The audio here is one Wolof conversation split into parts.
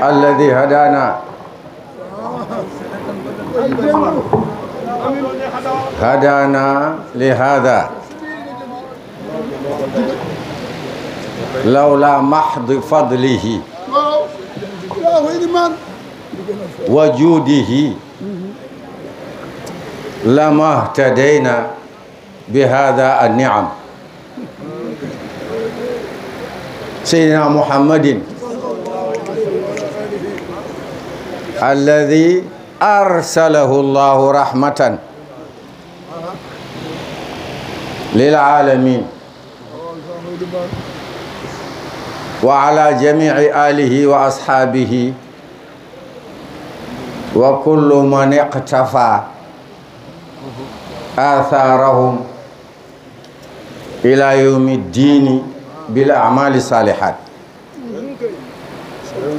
الذي هدانا لهذا لولا محض فضله وجوده لما اهتدينا بهذا النعم سيدنا محمد الذي أرسله الله رحمة للعالمين وعلى جميع آله وأصحابه وكل من اقتفى آثارهم إلى يوم الدين بالأعمال الصالحات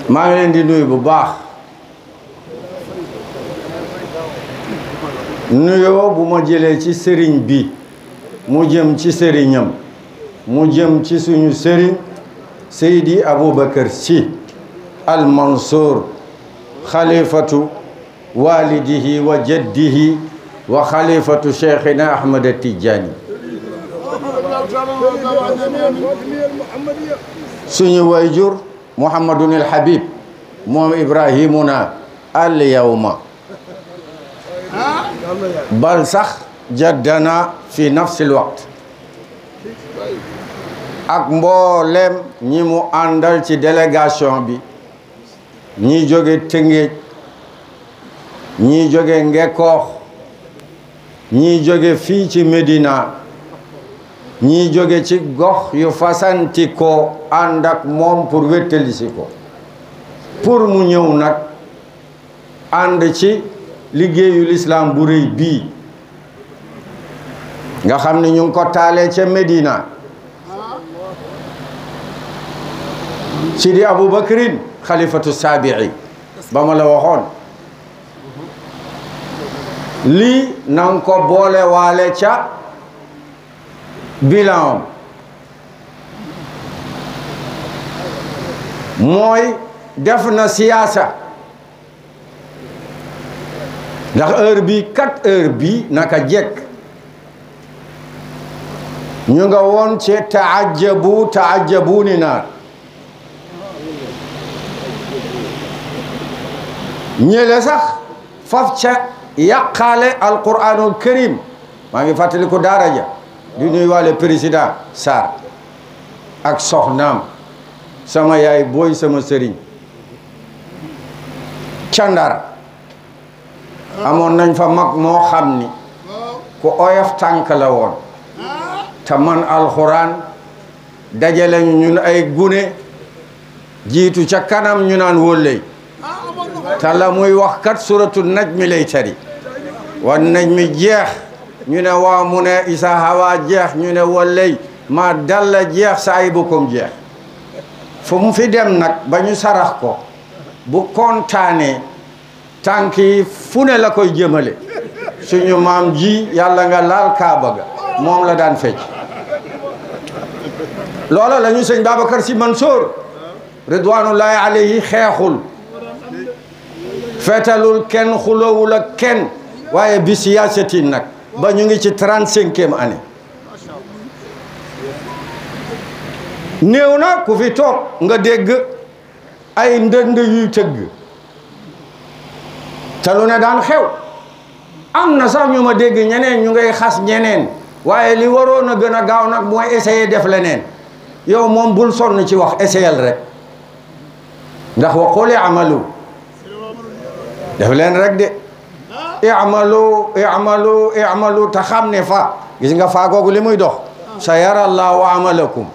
ما ngi nuyu bu baax nuyoo bu ma jëlee ci sëriñ bi mu jëm ci sëriñam mu jëm ci suñu sëriñ Seydi Aboubacar Sy Al Mansour xalifatu walidihi wa jaddihi wa xalifatu cheikhina Ahmad Tidiane suñu wayjur Muhammadun al Habib moom Ibrahimuna al yawma bal sax jaddana fi nafsil waqt ak mboolem ñi mu àndal ci délégation bi ñi jóge Tëngéej ñi jóge Ngekoox ñi jóge fii ci Medina ñi jóge ci gox yu fasanti ko ànd ak moom pour wéttali si ko pour mu ñëw nag ànd ci liggéeyu l'islam bu rëy bii nga xam ne ñu ngi ko taalee ca Medina Sidi Aboubacrin xalifatu saabii ba ma la waxoon lii nanga ko boole waale ca bilan mooy def na siyaasa ndax heure bi naka jekk ñu nga woon ci taajabuni naar ñële sax faf ca yàqaale alquranul karim maa ngi fàttaliku daara ja di nuy wàlle président Sarr ak soxnaam sama yaay booy sama sëriñ ca Ndar amoon nañ fa mag moo xam ni ku oyof tànk la woon te man alxuraan dajale ñun ay gune jiitu ca kanam ñu naan wólley te la muy wax kat suratu najmi lay tari wan najmi jeex ñu ne waa mu ne isa hawa jeex ñu ne wólley ma dalla jeex sa ay bokkom jeex fu mu fi dem nag ba ñu sarax ko bu kontaanee tànk yi fu ne la koy jëmale suñu maam ji yàlla nga laal kaaba ga moom la daan fecc loola la ñu sëñ Babacar Sy Mansour ridwanullahi alayhi xeexul feetalul kenn xulowul ak kenn waaye bi siyaasatin nag ba ñu ngi ci 35e année néew na ku fi toog nga dégg ay ndënd yuy tëgg te lu ne daan xew am na sax ñu ma dégg ñeneen ñu ngay xas ñeneen waaye li waroon a gën a gaaw nag mooy essayer def leneen yow moom bul sonn ci wax essayer rek ndax wa qul i'malu def leen rek de i'malu te xam ne fa gis nga faa googu li muy dox sa yara allahu amalakum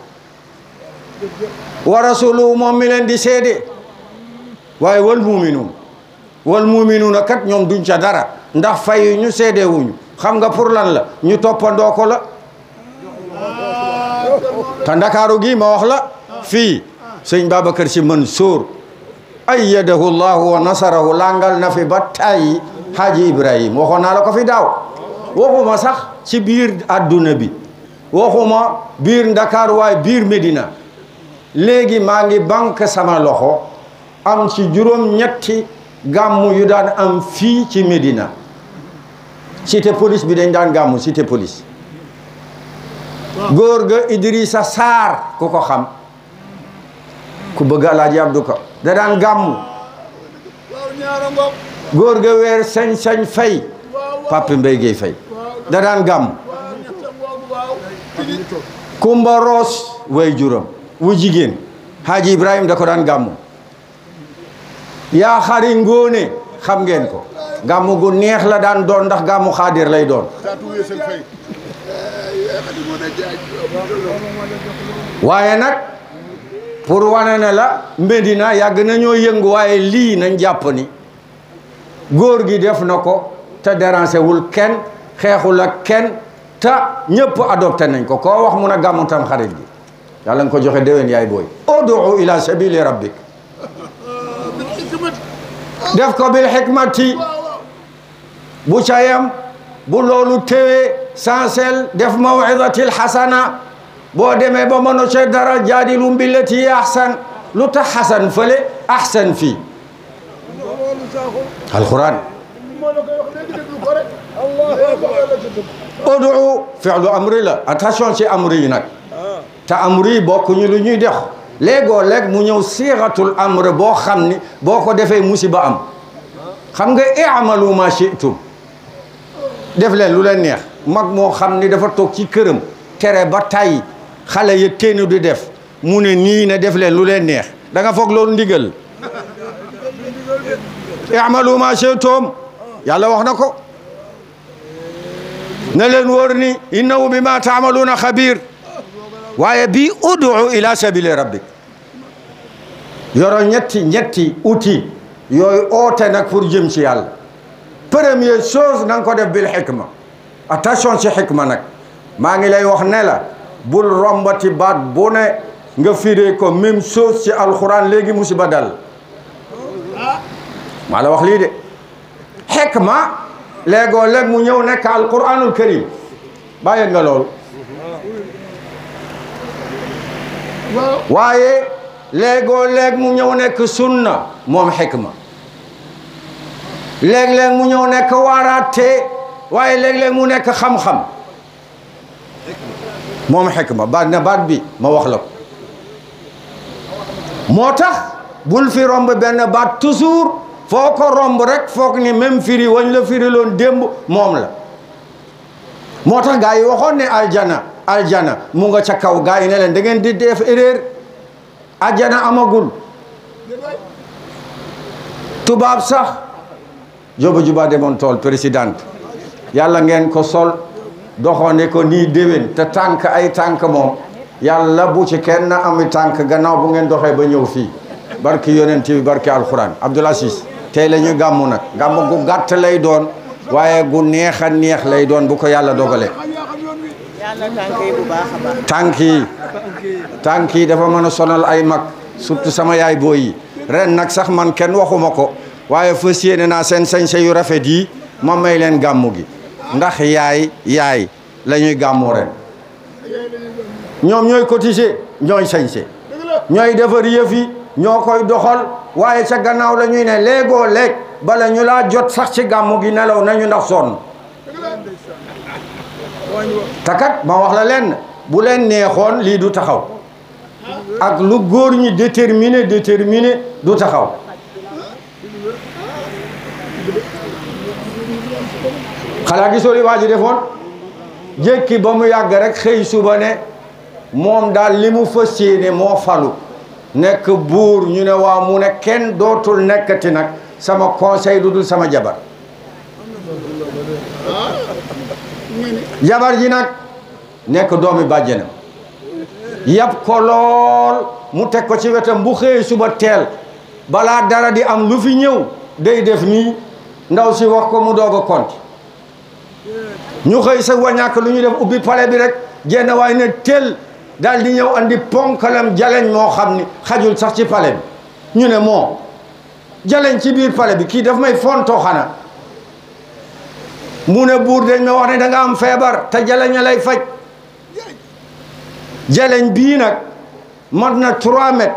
wa rasuluhu moom mi leen di seede waaye wal muminuuna kat ñoom duñ ca dara ndax fay ñu seede wuñu xam nga pour lan la ñu toppandoo ko la te Ndakaaru gi ma wax la fii sëñ Babacar Sy Mansour ayyadahu llahu wa nasarahu langal na fi ba tàyyi Haaji Ibrahim waxoon naa la ko fi daaw waxuma sax ci biir adduna bi waxuma biir Ndakaaru waaye biir Medina léegi maa ngi banque sama loxo am ci juróom-ñetti gàmmu yu daan am fii ci Médina cité police bi dañ daan gàmmu cité police góor ga Idrissa Sarr ku ko xam ku bëgg Alaaji Abdou Ka da daan gàmmu góor ga weer sañ-sañ fay Pape Mbaye Gueye Faye da daan gàmmu Kumba Roos way juróom wu jigéen Haji Ibrahim da ko daan gàmmu yaa xari ngóone xam ngeen ko gàmmu gu neex la daan doon ndax gàmmu xaadir lay doon waaye nag pour wane ne la Médina yàgg nañoo yëngu waaye lii nañ jàpp ni góor gi def na ko te dérangé wul kenn xeexul ak kenn te ñëpp adopté nañ ko koo wax mun a gàmmu tam xarit gi yàlla nga ko joxe déwén yaay booy ud'u ila sabili rabbik def ko bil hikmati bu cayam bu loolu téwee sansel def mawidatil hasana boo demee ba mëno ci dara jaadilum billati ahsan lu tax hasan fële ahsan fii alquran ud'u fi'lu amri la attention ci amri yi nag te amri yi bokkuñu lu ñuy def léegoo léeg mu ñëw siixatul amr boo xam ni boo ko defee musiba am xam nga i'malu ma shi'tum def leen lu leen neex mag moo xam ni dafa toog ci këram tere ba tay xale ya teenu di def mu ne nii ne def leen lu leen neex da nga foog loolu ndigal i'malu ma shi'tum yàlla wax na ko na leen wóor ni innahu bima ta'maluna xabir waaye bii ud'u ila sabili rabbik yoro ñetti outil yooyu oote nag pour jëm ci yàlla première chose na nga ko def bil hikma attention ci hikma nag maa ngi lay wax ne la bul rombati baat bu ne nga firee ko même chose ci alquran léegi musiba dal maa la wax lii de hikma léegoo léeg mu ñëw nekk alquranul karim bàyyi nga loolu waaye léegoo léeg mu ñëw nekk sunna moom hikma léeg-léeg mu ñëw nekk waaraate waaye léeg-léeg mu nekk xam-xam moom hikma baat bi ma wax la ko moo tax bul fi romb benn baat toujours foo ko romb rek foog ni même firi wañ la firi loon démb moom la moo tax gaa yi waxoon ne aljana mu nga ca kaw gaa yi ne leen da ngeen di def erreur aljana amagul tubaab sax juba demoon tool présidente yàlla ngeen ko sol doxoone ko nii déwén te tànk ay tànk moom yàlla bu ci kenn ami tànk gannaaw bu ngeen doxee ba ñëw fii barki yonent bi barki alquran Abdoul Aziz tey la ñu gàmmu nag gàmmu gu gàtt lay doon waaye gu neex a neex lay doon bu ko yàlla dogalee tànk yi dafa mën a sonal ay mag surtout sama yaay booy yi ren nag sax man kenn waxuma ko waaye fas yéene naa seen sañse yu rafet yi ma may leen gàmmu gi ndax yaay la ñuy gàmmu ren ñoom ñooy cotiser ñooy sañse ñooy defar yëf yi ñoo koy doxal waaye ca gannaaw la ñuy ne léegoo léeg bala ñu laa jot sax ci gàmmu gi nelaw nañu ndax sonn takat ma wax la leen bu leen neexoon lii du taxaw ak lu góor ñi déterminé du taxaw xalaa gisoo li waa ji defoon jékki ba mu yàgg rek xëy suba ne moom daal li mu fas yéene moo falu nekk buur ñu ne waaw mu ne kenn dootul nekkati nag sama conseil du dul sama jabar jabar ji nag nekk doomi bàjjenam yàpp ko lool mu teg ko ci wetam bu xëyee suba teel balaa dara di am lu fi ñëw day def nii ndaw si wax ko mu doog a konti ñu xëy sa wañàkk lu ñu def ubbi pale bi rek jenn waaye ne tel daal di ñëw andi ponkalam jaleñ moo xam ni xajul sax ci pale bi ñu ne moo jaleñ ci biir pale bi kii daf may fontoo xana mu ne buur dañ ma wax ne da nga am feebar te jaleñ a lay faj jaleñ bii nag mat na 3 mètres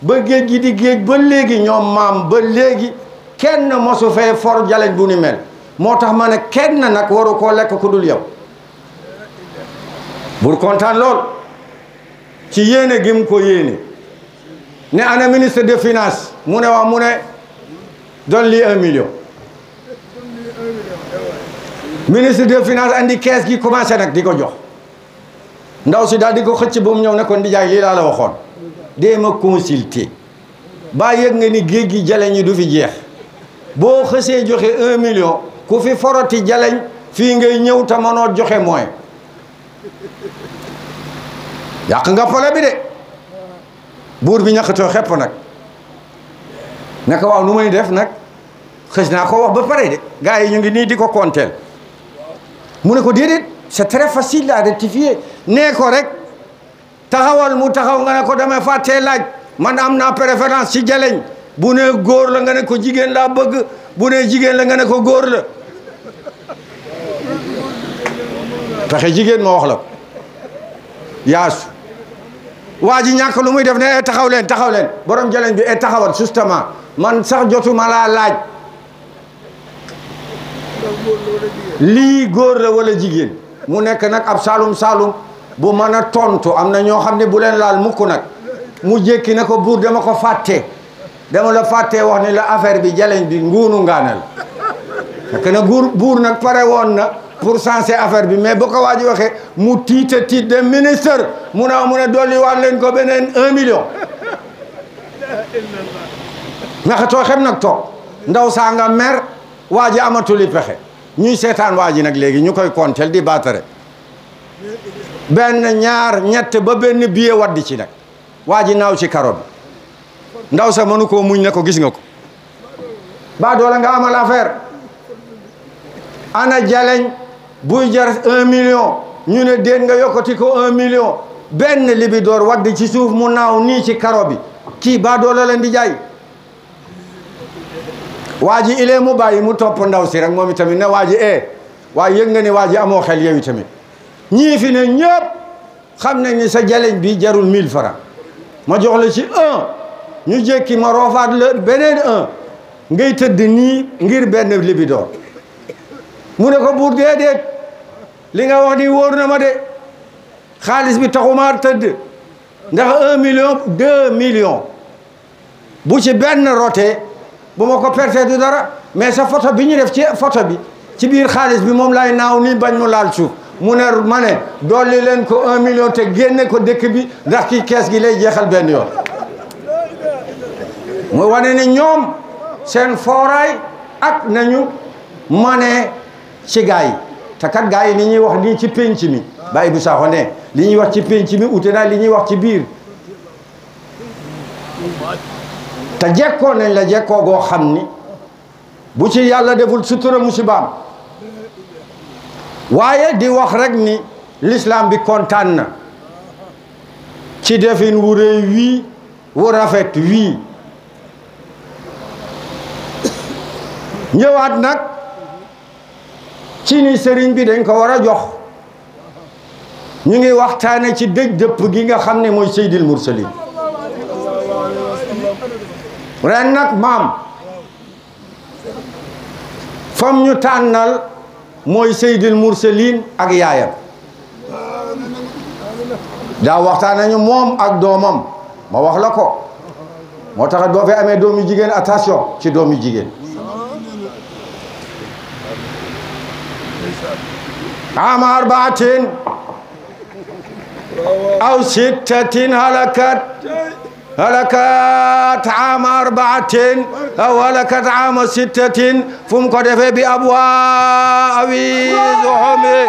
ba géej gi di géej ba léegi ñoom maam ba léegi kenn mosu fee for jaleñ bu ni mel moo tax ma ne kenn nag waru koo lekk ku dul yow bur kontaan lool ci yéene gi mu ko yéene ne ana ministre des finances mu ne wax mu ne donne lui 1 million ministre des finances andi kees gi commencé nag di ko jox ndaw si daal di ko xëcc ba mu ñëw ne ko ndijaay lii laa la waxoon dee ma consulter ba yëg nga ni géej gi jaleñ yi du fi jeex boo xësee joxe 1 million ku fi foroti jaleñ fii ngay ñëw te mënoo joxe mooy yàq nga pole bi de buur bi ñaxatoo xepp nag ne ko waaw nu may def nag xës naa ko wax ba pare de gars yi ñu ngi nii di ko konteel mu ne ko déedéet c'est très facile à rectifier nee ko rek taxawal mu taxaw nga ne ko damay fàttee laaj man am naa préférence ci jaleñ bu ne góor la nga ne ko jigéen laa bëgg bu ne jigéen la nga ne ko góor la pexe jigéen moo wax la ko yaasu waa ji ñàkk lu muy def ne taxaw leen borom jaleñ bi taxawal justement man sax jotuma laa laaj lii góor la wala jigéen mu nekk nag ab saalum bu mën a tontu am na ñoo xam ne bu leen laal mukk nag mu jékki ne ko buur dama ko fàtte dama la fàttee wax ni la affaire bi jaleñ bi nguunu ngaanal fekk na buur nag pare woon na pour sensé affaire bi mais bu ko waa ji waxee mu tiit de ministre mu ne dolli waat leen ko beneen 1 million naxatoo xem nag toog ndaw saa nga mer waa ji amatuli pexe ñuy seetaan waa ji nag léegi ñu koy konteel di baatare benn ñaar ñett ba benn billet waddi ci nag waa ji naaw ci karo bi ndaw sa mënu koo muñ ne ko gis nga ko ba doole nga amal affaire ana jaleñ buy jar 1 million ñu ne déet nga yokkati ko 1 million benn libidoor waddi ci suuf mu naaw nii ci karo bi kii ba doole leen di jaay waa ji ilee mu bàyyi mu topp ndaw si rek moom itamit ne waa ji waaye yëg nga ni waa ji amoo xel yow tamit ñii fi ne ñëpp xam nañ ni sa jaleñ bi jarul 1000 francs ma jox la ci 1 ñu jékki ma roofaat la beneen 1 ngay tëdd nii ngir benn libidoor mu ne ko buur déedéet li nga wax ni wóor na ma de xaalis bi taxumaa tëdd ndax 1 million 2 millions bu ci benn rotee bu ma ko perte du dara mais sa photo bi ñu def ci photo bi ci biir xaalis bi moom lay naaw nii bañ mu laal suuf mu ne ma ne dolli leen ko 1 million te génne ko dëkk bi ndax ki kees gi lay jeexal benn yoon muy wane ne ñoom seen fooraay ak nañu mane ci gaa yi te kat gaa yi li ñuy wax nii ci pénc mi Baye bu Sakho ne li ñuy wax ci pénc mi ute naa li ñuy wax ci biir te jekkoo nañ la jekkoo goo xam ni bu ci yàlla deful sutura musibaam waaye di wax rek ni l'islam bi kontaan na ci defin wu rëy wii wu rafet wii ñëwaat nag ci ni sëriñ bi dañ ko war a jox ñu ngi waxtaane ci dëj dëpp gi nga xam ne mooy Seydil Mursalin ren nag maam fam ñu tànnal mooy Seydil Mursalin ak yaayam daa waxtaan nañu moom ak doomam ma wax la ko moo tax boo fi amee doomu jigéen attention ci doomu jigéen ama 4 aw 6 halakat ama 4 aw halakat ama 6 fu mu ko defee bi abwaabi zuhumi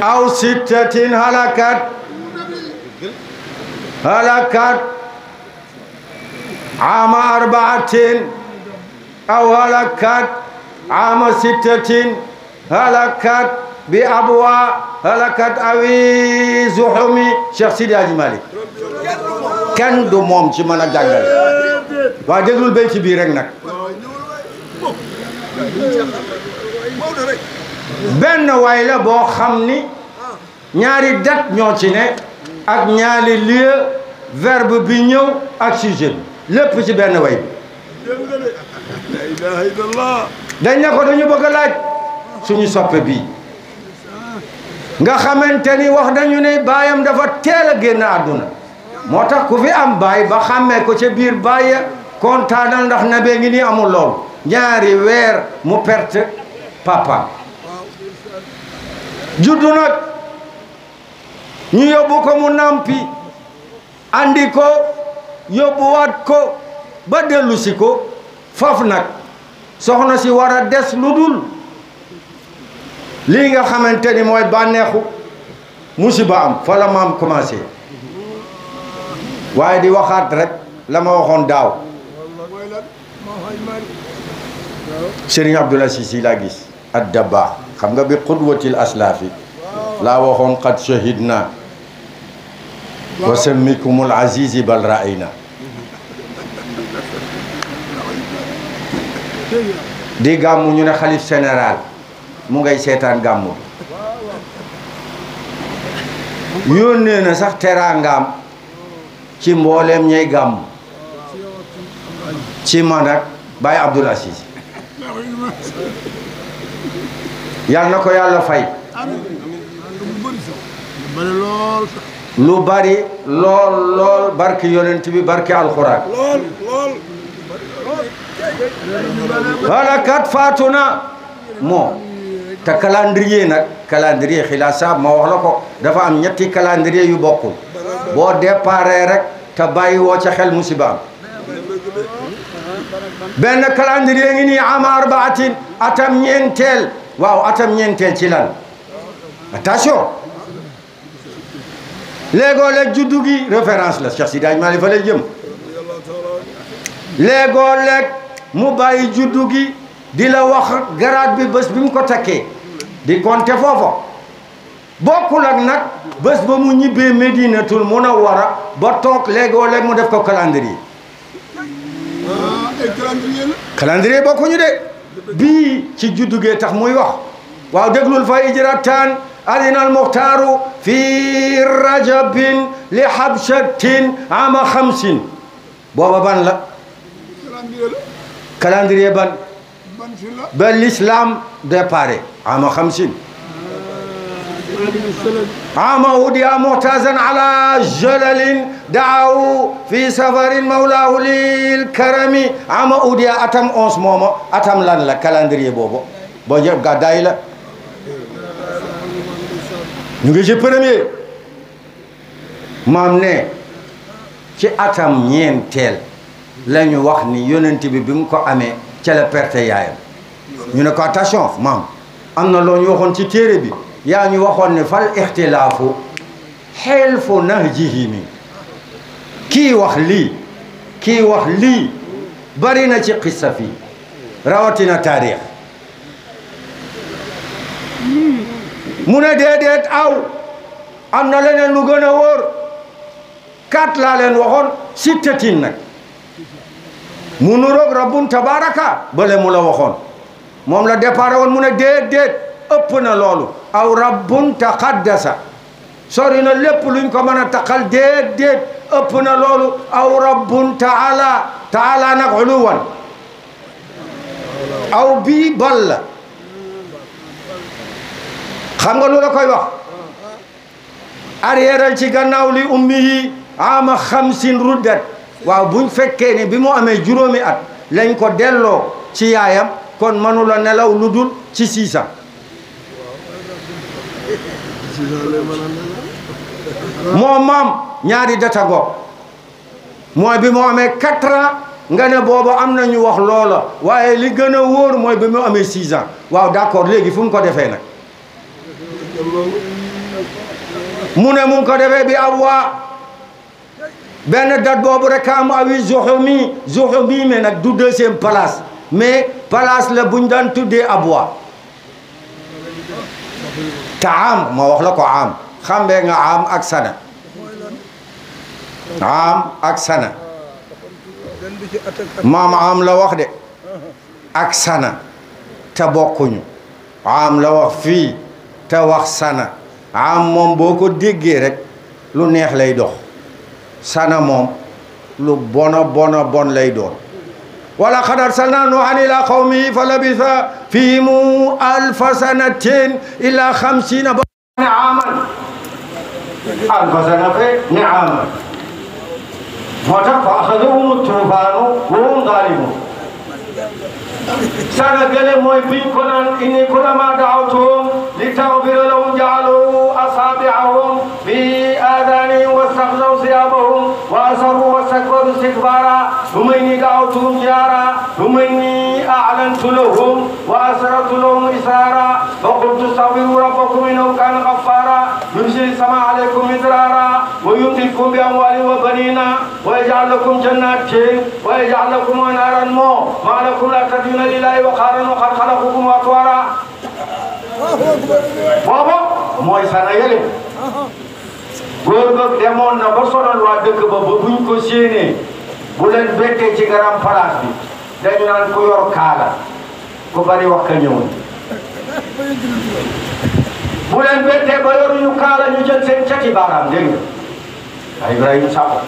أو ستة هلكت عام 4 أو هلكت عام 6 هلكت بأبواء هلكت أوي زحومي Cheikh Sidi Hadji Malick kenn du moom ci mën a jàngal waaye déglul béy ci biir rek nag benn way la boo xam ni ñaari date ñoo ci ne ak ñaari lieu verbe bi ñëw ak sujet bi lépp ci benn way bi dañ ne ko dañu bëgg a laaj suñu soppe bii nga xamante ni wax nañu ne baayam dafa teel a génn àdduna moo tax ku fi am baay ba xàmmee ko ca biir baay kontaanal ndax na bee ngi nii amul lool ñaari weer mu perte papa juddu nag ñu yóbbu ko mu nampi andi ko yóbbuwaat ko ba dellu si ko foofu nag soxna si war a des lu dul lii nga xamante ni mooy bànneexu musiba am fa la maam commencé waaye di waxaat rek la ma waxoon daaw Serigne Abdoul Aziz Sy laa gis ad Dabakh xam nga bi qudwatil aslaafi laa waxoon qad shahidna wa sammikumul azizi bal ra'ayna di gàmmu ñu ne xalif général mu ngay seetaan gàmmu yónnee na sax teraangaam ci mbooleem ñay gàmmu ci man ak Baye Abdoul Aziz yal na ko yàlla fay lu bari lool barki yonent bi barki alxuraan wala kat faatu na moo te calendrier nag calendrier xilaasa ma wax la ko dafa am ñetti calendrier yu bokkul boo déparé rek te bàyyi woo ca xel musiba am benn calendrier ngi nii am 4 atam ñeenteel waaw atam ñeenteel ci lan attention léegoo leeg juddu gi référence la Cheikh Sidi Hadji Malick fa lay jëm léegoo leeg mu bàyyi juddu gi di la wax garaat bi bés bi mu ko takkee di compter foofa bokkul ak nag bés ba mu ñibbee Medinatul Munawwara ba toog léegoo leeg mu def ko calendrier calendrier bokkuñu de bii ci juddu gee tax muy wax waaw déglul fa hijratan adina al muxtaaru fi rajabin li habshatin ama 50 booba ban la calendrier ban ba l'islam déparé ama 50 ama udia muhtazan ala jalalin daaw fi safarin mawlaahu lil karami ama udia atam 11 mooma atam lan la calendrier boobu boo jëf gàddaay la ñu ngi ci premier maam ne ci atam ñeenteel la ñu wax ni yonent bi mu ko amee ca la perte yaayam ñu ne ko attention maam am na loo ñu waxoon ci téere bi yaa ñu waxoon ne fal ixtilaafu xelfu nahjihi mi kii wax lii bari na ci xissa fii rawatina taarix mu ne déedéet aw am na leneen lu gën a wóor 4 laa leen waxoon 6 nag mu nuroog rabbun tabaraka bale mu la waxoon moom la départ woon mu ne déet ëpp na loolu aw rabbun taqaddasa sori na lépp luñ ko mën a taqal déet ëpp na loolu aw rabbun taala nag uluwan aw bii bal la xam nga lu la koy wax arrièreal ci gannaaw li ummi yi ama 50 ruddat waaw buñ fekkee ne bi mu amee juróomi at lañ ko delloo ci yaayam kon mënula nelaw lu dul ci 6 ans moom maam ñaari datago mooy bi mu amee 4 ans nga ne boobu am na ñu wax loola waaye li gën a wóor mooy bi mu amee 6 ans waaw d'accord léegi fu mu ko defee nag mu ne mu ngi ko defee bi Abwa benn date boobu rek am awi Zuhumi mais nag du deuxième place mais place la buñ daan tuddee Abwa te am ma wax la ko am xambee nga am ak sana am ak sana maam am la wax de ak sana te bokkuñu am la wax fii te wax sana am moom boo ko déggee rek lu neex lay dox sana moom lu bon lay doon wala qad arsalna nuuhan ila qawmihi fa labitha fihim alfa sanatin illa 50 aaman alfa sana fe aaman moo tax fa axadahum tuufaanu wa hum zaalimuun sana gële mooy biñ ko naan inni kullamaa da'awtuhum litaghfira lahum ja'aluu asaabi'ahum fi aadanihim wastaghshaw thiyaabahum wa asarruu wastakbaru istikbaaran thumma innii da'awtuhum jihaaran thumma innii a'lantu lahum wa asrartu lahum israaran fa qultu astaghfiruu rabbakum innahu kaana ghaffaaran yursilis samaa'a 'alaykum midraaran wa yumdidkum bi amwaalin wa baniina wa yaj'al lakum jannaatin wa yaj'al lakum anhaaran maa lakum laa tarjuuna lillaahi waqaaran wa qad khalaqakum atwaaran boobu mooy sana yële góor ga demoon na ba sonal waa dëkk ba buñ ko séenee bu leen bettee ci garam place bi dañu naan ku yor kaala ku bari wax ka ñëw bu leen bettee ba yoruñu kaala ñu jël seen cati baaraam dégg nga Ibrahima Sakho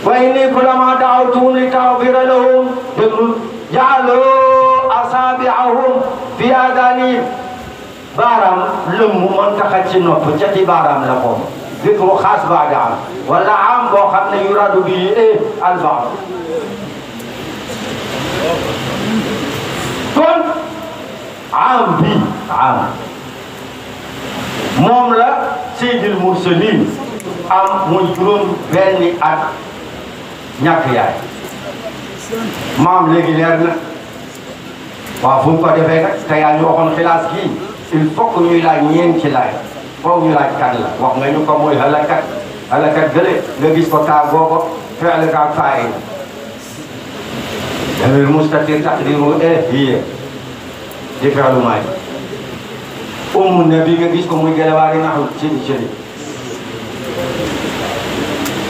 wa inni kullamaa da'awtuhum litaghfira lahum déglul ja'aluu asaabi'ahum fi aadanihim baaraam lëmm mën taxa ci nopp cati baaraam la ko dikru xaas baada am wala am boo xam ne yuradu bi albaam kon am bi am moom la Seydil Mursalin am muy juróom benni at ñàkk yaay maam léegi leer na waaw fu mu ko defee nag te yaa ñu waxoon xilaas gii il faut que ñuy laaj ñeenti laaj foofu ñu laaj kan la wax nga ñu ko mooy halakat gële nga gis ko taa googo feele ka faay damir mustatir taqdiru hiya di feelu maay nabi nga gis ko muy gelewaari naxu ci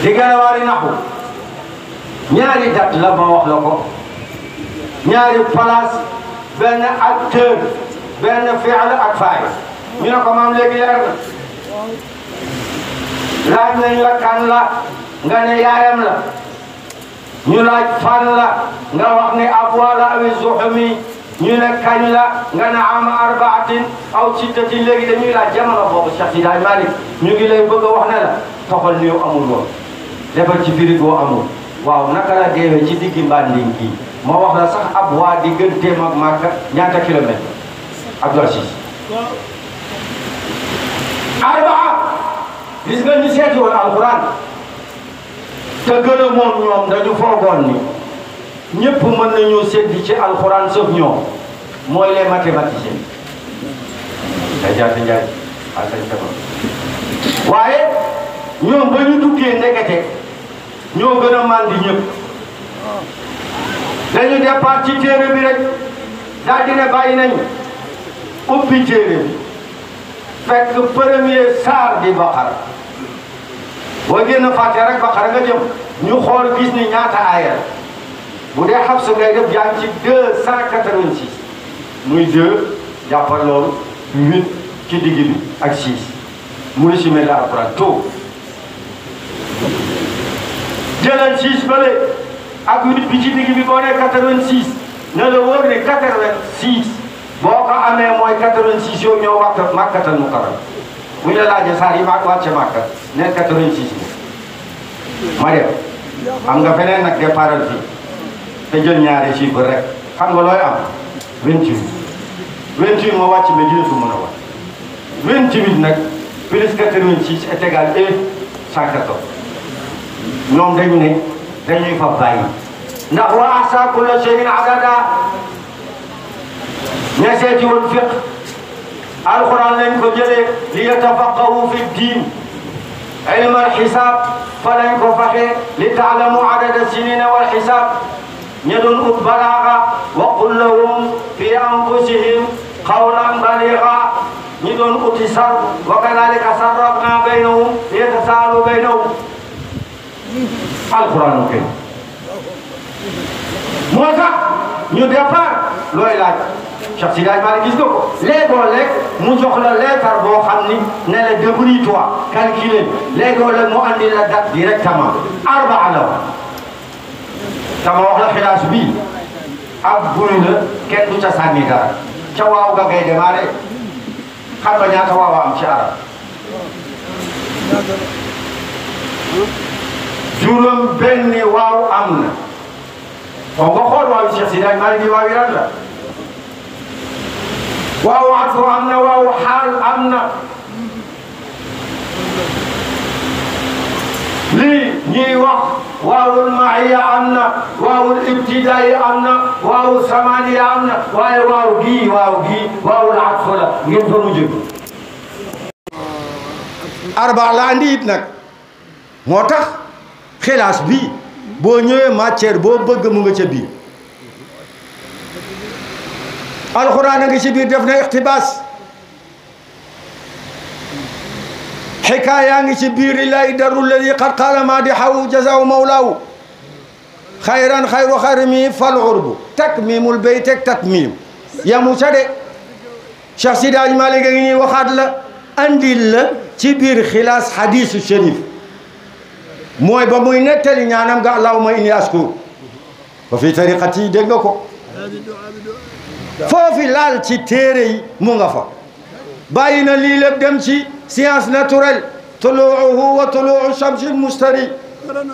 di gelewaari naxu ñaari dat la ma wax la ko ñaari place benn acteur benn fi'l ak faay ñu ne ko maam léegi leer na laaj nañ la kan la nga ne yaayam la ñu laaj fan la nga wax ne Abwa la awi Zuhumi ñu ne kañ la nga ne ama arbaatin aw sittatin léegi dañuy laaj jamono boobu Cheikh Sidi Malick ñu ngi lay bëgg a wax ne la toxal néew amul woon defal ci frigo amul waaw naka la deewee ci diggi Mbanding kii ma wax la sax Abwa digganteem ak Makka ñaata kilomètre Abdou Aziz arbaa gis nga ñu seeti woon alquran te gën a moom ñoom dañu foogoon ni ñëpp mën nañoo seddi ci alquran sauf ñoom mooy les mathématiciens day jaata njaay asañ sama waaye ñoom ba ñu duggee ndekete ñoo gën a mandi ñëpp dañu départ ci téere bi rek daal di ne bàyyi nañu ubbi téere bi fekk premier saar di Baqara boo génn fàtte rek Baqara nga jëm ñu xool gis ni ñaata aaya bu dee xabsu ngay def yaa ngi ci 286 muy 2 jàppal loolu 8 ci digg bi ak 6 mu résumé la alquran too jëlal 6 bële ak 8 bi ci digg bi boo nee 86 ne la wóor ne 86 boo ko amee mooy 86 yow ñoo waxta màkkatal mu karam bu ñu la laajee saar yi maag wàcce màkkat ne 86 ma dem am nga feneen nag départal fii te jël ñaari chiffre rek xam nga looy am 28 28 moo wàcc mais dina ko mën a wax 28 nag plus 86 est égal à 114 ñoom dañu ne dañuy fa bàyyi ndax wa ahsa kulla shay'in adada ña seeti woon fiq alquran lañ ko jëlee li yatafaqahu fi diin ilm alxisaab fa lañ ko faxee li taalamu adada sinina walxisaab ña doon ut balaaga wa qul lahum fi anfusihim qawlan baliga ñi doon uti sarf wa kadalika sarrafna baynahum liyatasaalu baynahum alquran kay moo tax ñu départ looy laaj Cheikh Sidi Hadj Malick gis nga ko léegoo léeg mu jox la leetar boo xam ni ne la débrouille-toi calculer léegoo léeg mu andi la date directement arbaa la dama wax la xilaas bii ab buy la kenn du ca sànni dara ca waaw ga ngay démarré xam nga ñaata waaw am ci arab juróom benni waaw am na bon nga xool waaw Cheikh Sidi Hadj Malick bi waaw yi lan la waaw atfu am na waaw xaal am na lii ñuy wax waawul ma'iya am na waawul ibtidaai am na waawul samaniya am na waaye waaw gii waawul atfu la ngeen fa mu jóg arba la andi it nag moo tax xilaas bi boo ñëwee matière boo bëgg mu nga ca biir alxuraan a ngi ci biir def na iqtibaas xikaaya ngi ci biir lillahi darru alladi qad qaala maadixahu jazaahu mawlaahu xayran xayru xarmi fal urbu takmimul bayt ak tatmim yamu ca de Cheikh Sidi Hadj Malick a ngi ñuy waxaat la andil la ci biir xilaas hadisu sharif mooy ba muy nettali ñaanam nga allahumma inni askur ba fi tariqati dégg nga ko foofi laal ci téere yi mu nga fa bàyyi na lii lépp dem ci science naturelle tuluuhu wa tuluu shamsil mustari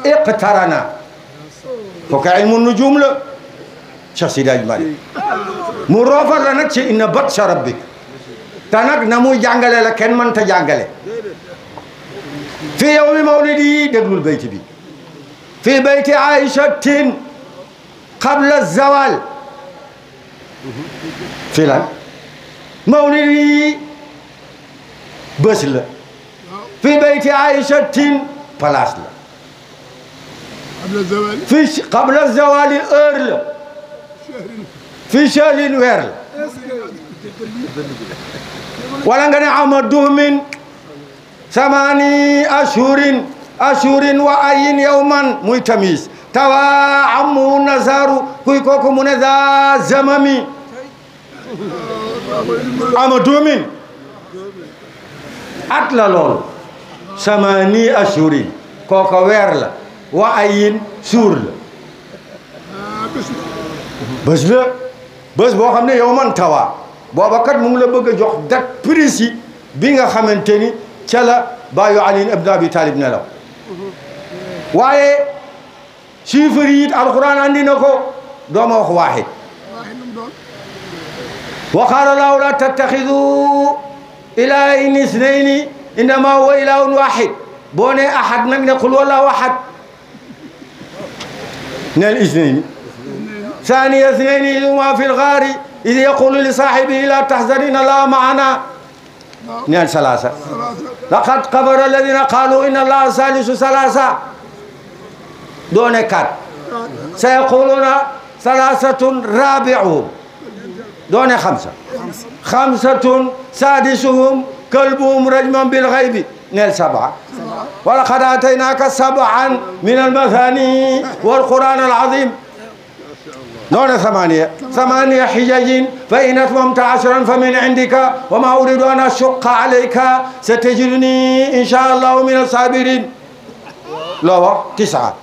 iqtarana kooku ilmu nujum la Cheikh Sidi Hadj Malick mu roofal la nag ci inna batsha rabbik te nag na muy jàngale la kenn mënta jàngale fi yawmi mawlidi déglul bayti bi fi bayti aïchatin qabla zawal fii lan mawlidi bés la fi bayti aïchatin place la fi qabla zawali heure la fi shahrin weer la wala nga ne ama duhmin samani ashurin wa ayin yawman muy tamis tawa amu nazaru kuy kooku mu ne za zamami ama duhmin at la lool samani ashurin kooku weer la wa ayin suur la bés la bés boo xam ne yawman tawa booba kat mu ngi la bëgg a jox date précis bi nga xamante ni ca la baayu Ali ibn Abi Talib nelaw waaye chiffre yi it alquran andi na ko dooma wax waahid wa qaala llaahu laa tattaxidu ilaahayni isnayni innamaa huwa ilaahun waahid boo ne ahad nag ne qul wallaahu ahad neel isnayni ثاني اثنين إذ هما في الغار إذ يقول لصاحبه لا تحزن إن الله معنا نعم ثلاثة لقد كفر الذين قالوا إن الله ثالث ثلاثة دون كات سيقولون ثلاثة رابعهم دون خمسة سادسهم كلبهم رجما بالغيب نيل سبعة ولقد آتيناك سبعا من المثاني والقرآن العظيم نون ثمانية حجج فإن أتممت 10 فمن عندك وما أريد أن أشق عليك ستجدني إن شاء الله من الصابرين. لا 9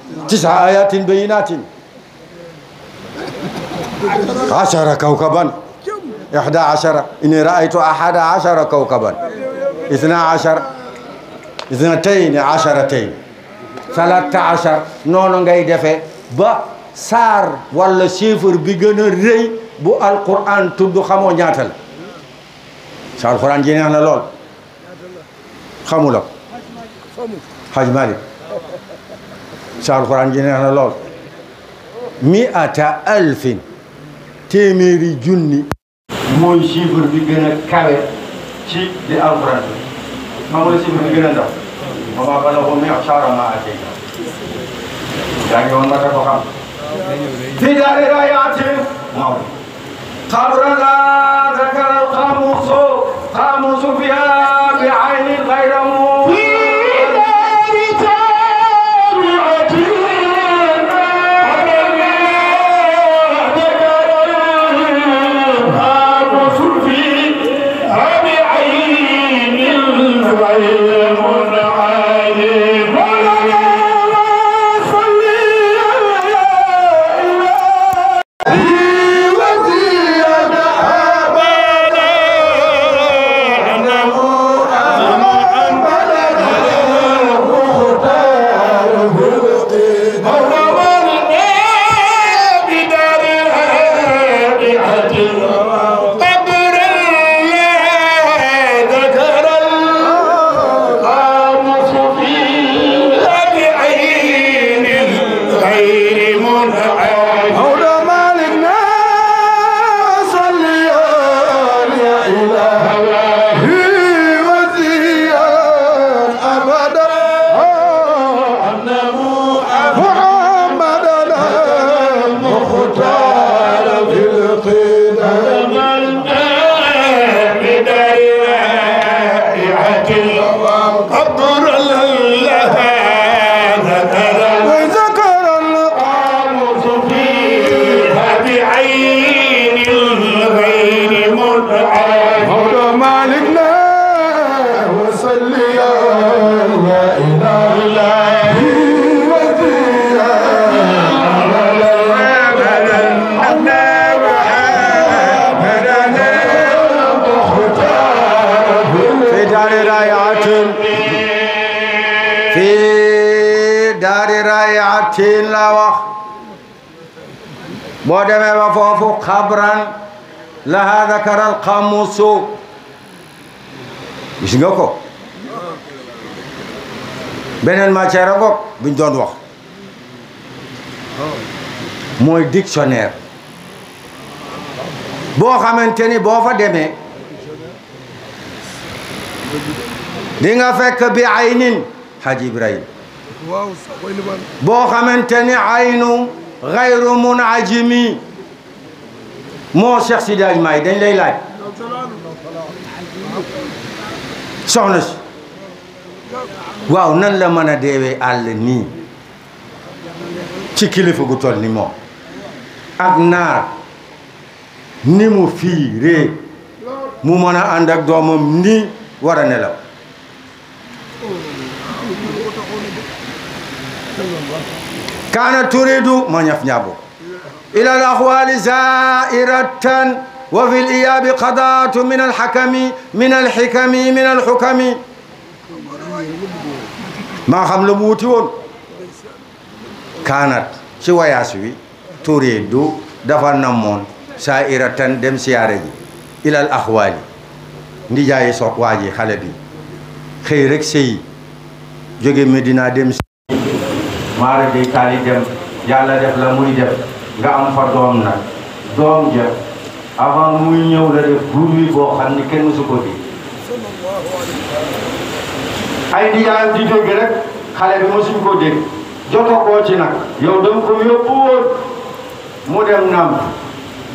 آيات بينات 10 كوكبا 11 إني رأيت 11 كوكبا 12 12 13 noonu ngay defee ba saar wala chiffre bi gën a rëy bu alquran tudd xamoo ñaata la sa alquran ji neex na lool xamula ko Haj Malik sa alquran ji neex na lool 100,000 téeméeri junni mooy chiffre bi gën a kawe ci di alquran bi xamula chiffre bi gën a ndaw وما بلغوا معشار ما أتينا يعني يوم ما تفهم في دار رايات قبر لا ذكر القاموس فيها بعين غير tiin la wax boo demee ba foofu xabran laha dakara al qamusu gis nga ko beneen matière goog buñ doon wax mooy dictionnaire boo xamante ni boo fa demee di nga fekk bi aynin Haji Ibrahim boo xamante ni aynu gayru munajimi moo Cheikh Sidi Hadj Maay dañ lay laaj soxna si waaw nan la mën a deewee àll nii ci kilifa gu toll ni moom ak naar ni mu fiiree mu mën a ànd ak doomam nii war a nelaw كانت تريد ما يفنيابو إلى الأخوال زائرة وفي الإياب قضاء من الحكم من الحكم ما خمل موتون كانت شوية سوي تريد دفن نمون زائرة دم سياري إلى الأخوال ndi jaay sok waaji xale bi xëy rek sëy jóge Medina dem maara day taali dem yàlla def la muy def nga am fa doom nag doom ja avant muy ñëw la def bruit boo xam ni kenn mësu ko di ay ndijaayam di dégg rek xale bi mësuñ ko dégg joto koo ci nag yow dama ko yóbbu woon mu dem nam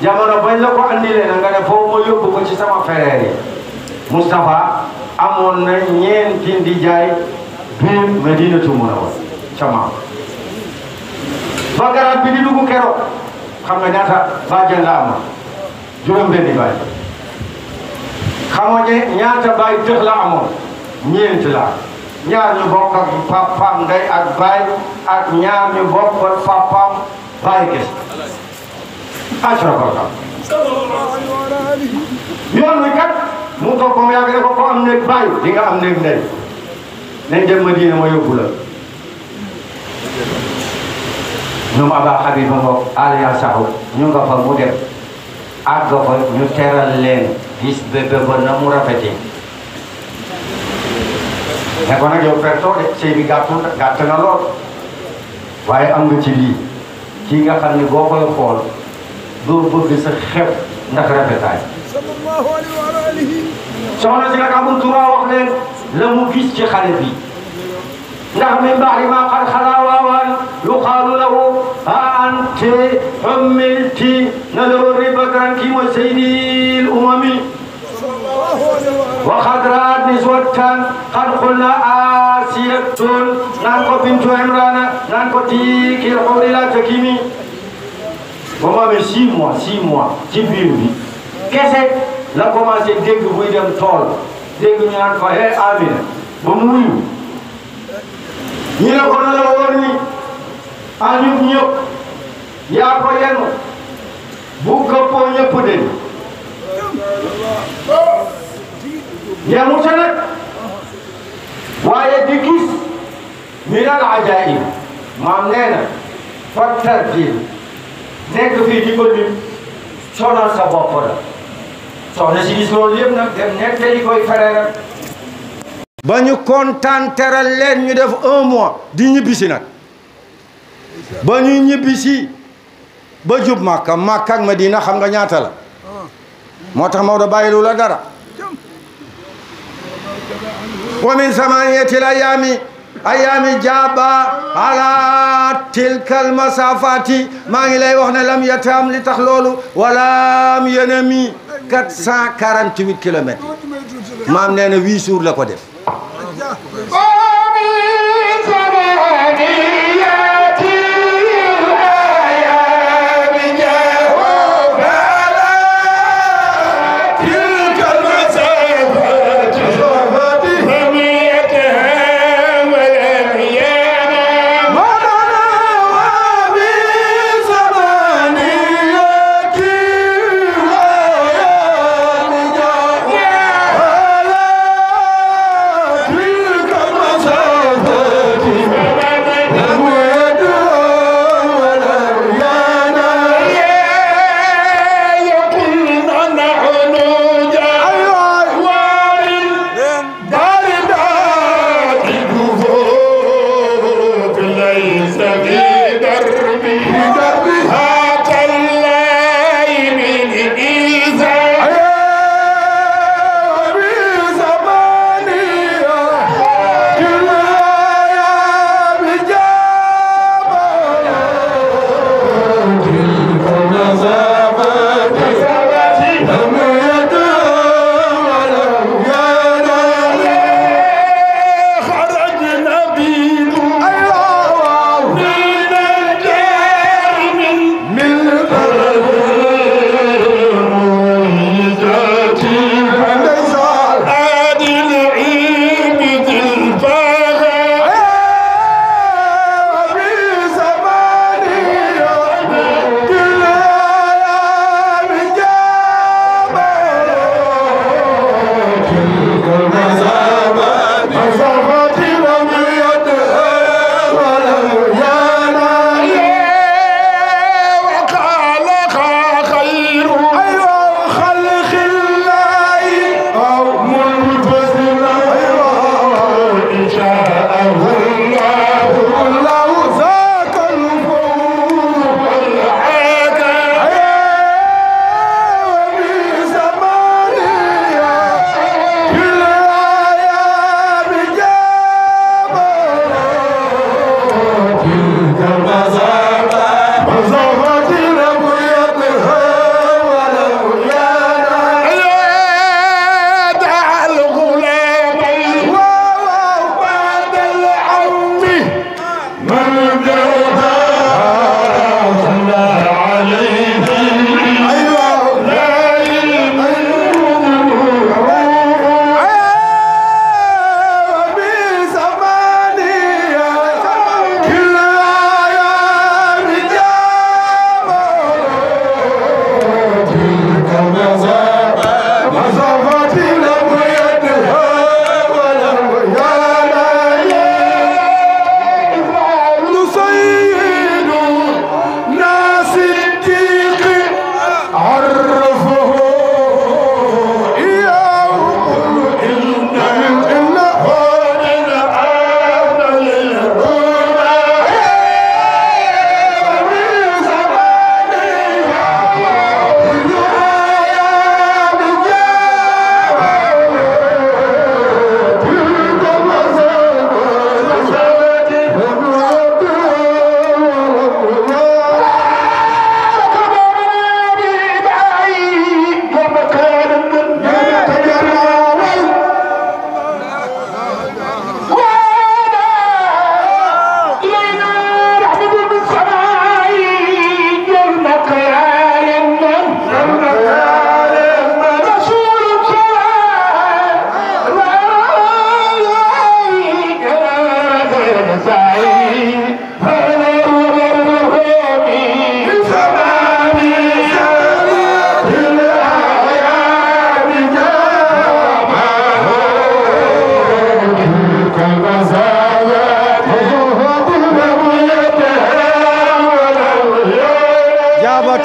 jamono bañ la ko andilee na nga ne foofu ma yóbbu ko ci sama frère yi Moustapha amoon na ñeenti ndijaay biir Madinatu Munawwara ca maam ba garab bi di dugg keroog xam nga ñaata bàjjen la amoon juróom-benni baay xamoo ne ñaata baay tëx la amoon ñeent la ñaar ñu bokk ak papaam ndey ak baay ak ñaar ñu bokk ak papaam baay kes ashrafal yoon wi kat mu toog ko mu yàgg ne ko am néeg baay di nga am néeg ndey nañ dem Madina ma yóbbu la ñoom Aba Habiba Mbow Aliya Sakho ñu nga fa mu dem àgg fa ñu teral leen gis bébé ba na mu rafetee ne ko nag yow pertoo de sëy bi gàtt na lool waaye am nga ci lii kii nga xam ne boo koy xool doo bëgg sa xew ndax rafetaay soxna si nag amul droit wax leen la mu gis ci xale bi ndax min ba'di ma qad xalaa waawaan yuqaalu lahu ha ante hummilti nadori bakran kii mooy sayyidil umami wa qad ra'at niswatan qad qulna asiyatun naan ko bintu imrana naan ko tiikil xawli la takimi ba mu amee 6 mois ci biir bi kese la commencé dégg buy dem tool dégg ñu naan ko Amina ba mu wuyu ñu ne ko na la wóor ni añub ñëpp yaa ko yenu bu këppoo ñëpp de yemu ca nag waaye di gis min al ajaib maam nee na fattar di nekk fii di ko lim sonal sa bopp la soxna si gis loolu yëpp nag dem nettali koy frère ba ñu kontaan teral leen ñu def 1 mois di ñibbisi nag ba ñu ñibbisi ba jub Makka ak Madina xam nga ñaata la moo tax Maodo bàyyilu la dara wa min samaniyati ayami jaaba ala tilkal masafati maa ngi lay wax ne lam yatam li tax loolu wala yanami 448 kilomètres maam nee na 8 jours la ko def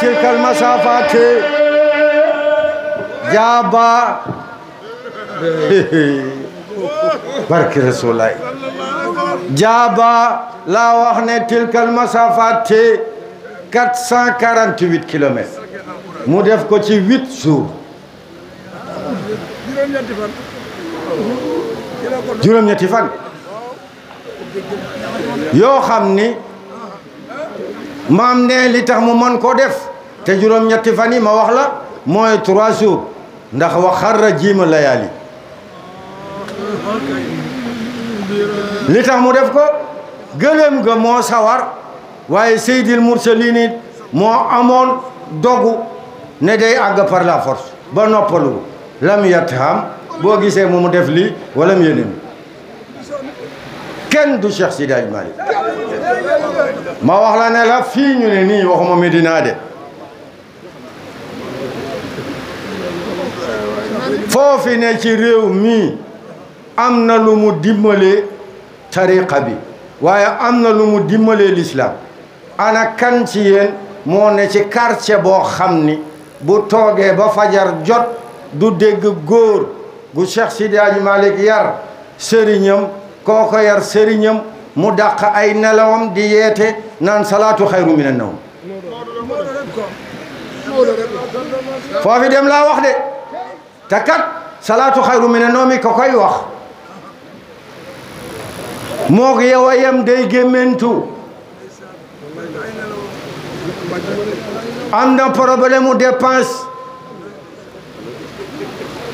تلك المسافات جابا بارك رسول الله جابا لا وحنا تلك المسافات 448 kilomètres mu def ko ci 8 jours juróom-ñetti fan yoo xam ni maam ne li tax mu mën ko def te juróom-ñetti fan yi ma wax la mooy 3 jours ndax wa xarra jiima layaali li tax mu def ko gëléem ga moo sawar waaye seydil mursalin it moo amoon dogu ne day àgg par la force ba noppalu lam yatham boo gisee mu def lii wala mu yéneen kenn du Cheikh Sidi Hadj Malick ma wax la ne la fii ñu ne nii waxuma Medina de foofi ne ci réew mi am na lu mu dimbalee tariqa bi waaye am na lu mu dimbalee l'islam ana kan ci yéen moo ne ci quartier boo xam ni bu toogee ba fajar jot du dégg góor gu Cheikh Sidi Hadj Malick yar sëriñam kooko yar sëriñam mu dàq ay nelawam di yeete naan salaatu xayru minan nawm foofi dem laa wax de te kat salaatu xayru minan nawm ko koy wax moog yow a yem day gémmentu am na problème mu dépense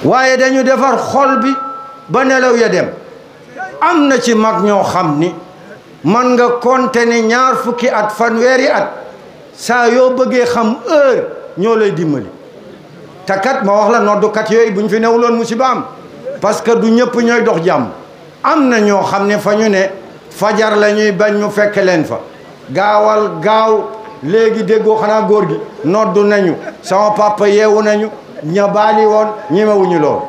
waaye dañu defar xol bi ba nelaw ya dem am na ci mag ñoo xam ni man nga compter ni 20 fukki at fanweeri at saa yoo bëggee xam heure ñoo lay dimbali te kat ma wax la noddukat yooyu bu ñu fi newuloon musiba am parce que du ñëpp ñooy dox jàmm am na ñoo xam ne fa ñu ne fajar la ñuy bañ ñu fekk leen fa gaawal gaaw léegi déggoo xanaa góor gi noddu nañu sama papa yeewu nañu ña baali woon ñemewuñu lool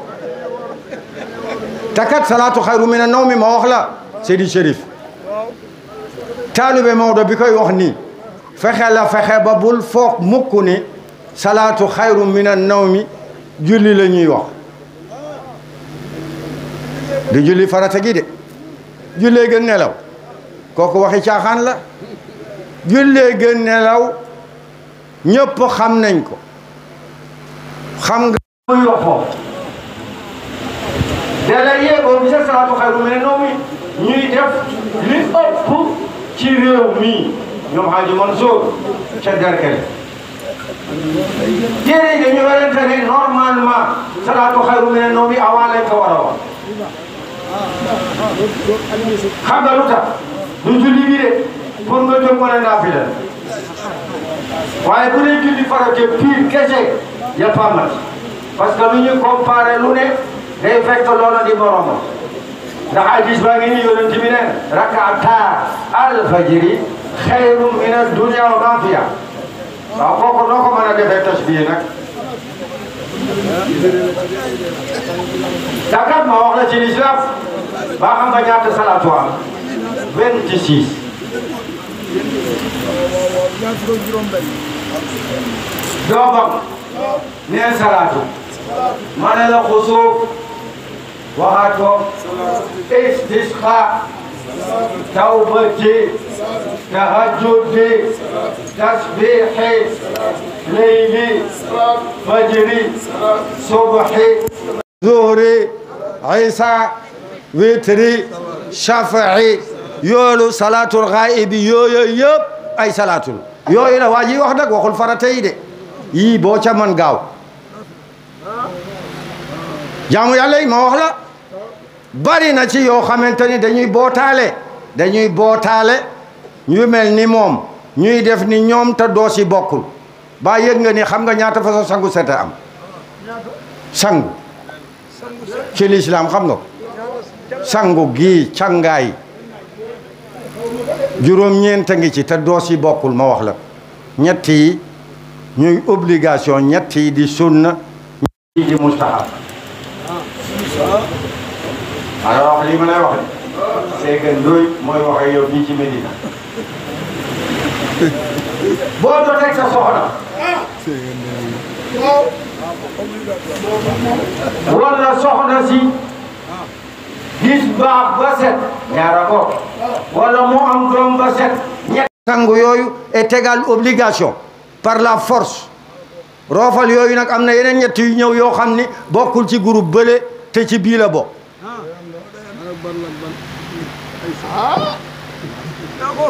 te kat salaatu xayru mina nawmi ma wax la Seydi Chérif taalibe Maodo bi koy wax nii fexe ba bul foog mukk ni salaatu xayru mina nawmi julli la ñuy wax du julli farata gi de jullee gën nelaw kooku waxi caaxaan la jullee gën nelaw ñëpp xam nañ ko xam nga muy wax foofu dala yéegoo bi sa salaatu xayru mina nawmi ñuy def li ëpp ci réew mi ñoom Hadji Mansour ca Derkele téere yi dañu werante ne normalement salaatu xayru mina nawmi avant lañ ko war a wax xam nga lu tax du julli bi de pour nga jóg mën a naafila waaye bu dee julli farate pire kese y a pas mal parce que lu ñu comparé lu ne day fekk loola di moromam ndax hadis baa ngi nii yonent bi ne rak'ata al-fajri xayrun min ad-dunya wa ma fiha waaw kooku noo ko mën a defee tasbih nag takat ma wax la ci l'islam ba xam nga ñaata salaatu am 26 doobam nee salaatu ma ne la xusuuf waxaat ko istisqa tawbati tahajjudi tasbihi leyli fajri subhi zuhri isa witri shafi'i yoolu salaatul xaa'ibi yooyu yëpp ay salaatul yooyu la waa ji wax nag waxul farata yi de yii boo ca man gaaw jaamu yàlla yi ma wax la bari na ci yoo xamante ni dañuy bootaale ñu mel ni moom ñuy def ni ñoom te doo si bokkul ba yëg nga ni xam nga ñaata façon sangu set am sangu ci lislaam xam nga sangu gi cangaay juróom-ñeent ngi ci te doo si bokkul ma wax la ñett yi ñuy obligation ñett yi di sunna ñett yi di mustahab alors wax lii ma lay wax c'est que Ndoye mooy wax ak yow fii ci Medina boo doon sa soxna wala soxna si gis baax ba set ñaara ko wala mu am doom ba set ñett sangu yooyu est égal obligation par la force roofal yooyu nag am na yeneen ñett yu ñëw yoo xam ni bokkul ci groupe bële te ci bii la bokk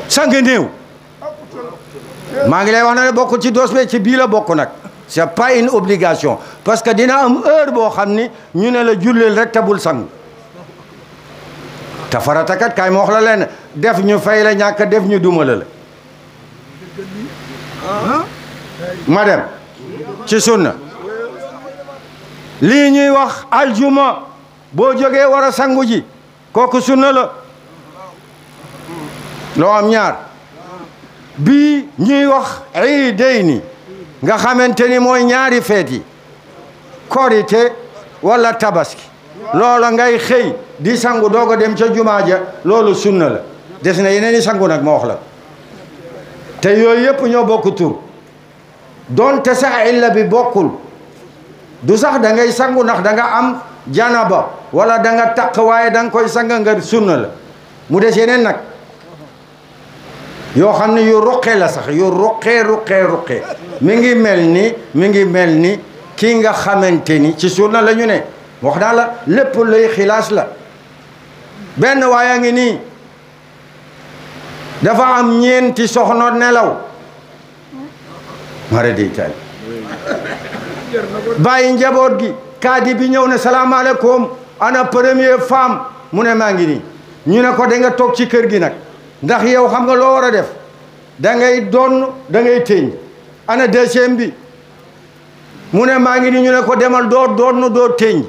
sang néew maa ngi lay wax na bokkul ci dos be ci bii la bokk nag c'est pas une obligation parce que dina am heure boo xam ni ñu ne la julleel rek te bul sang te faratakat kaay ma wax la leen def ñu fay la ñàkk def ñu dumala la ma dem ci sunna lii ñuy wax aljuma boo jógee war a sangu ji kooku sunna la loo am ñaar bii ñuy wax iidayni nga xamante ni mooy ñaari feet yi korite wala tabaski loola ngay xëy di sangu doog a dem ca jumaa ja loolu sunna la des na yeneen i sangu nag ma wax la te yooyu yëpp ñoo bokk tur donte sax illa bi bokkul du sax da ngay sangu ndax da nga am janaba wala da nga taq waaye da nga koy sanga nga sunna la mu des yeneen nag yoo xam ne yu ruqe la sax yu ruqe mi ngi mel ni kii nga xamante ni ci sunna la ñu ne wax naa la lépp lay xilaas la benn waaye a ngi nii dafa am ñeenti soxna nelaw mara dey taal bàyyi njaboot gi kaadi bi ñëw ne salaamaaleykum ana première femme mu ne maa ngi nii ñu ne ko da nga toog ci kër gi nag ndax yow xam nga loo war a def da ngay donn da ngay téeñ ana deuxième bi mu ne maa ngi nii ñu ne ko demal doo donn doo téeñ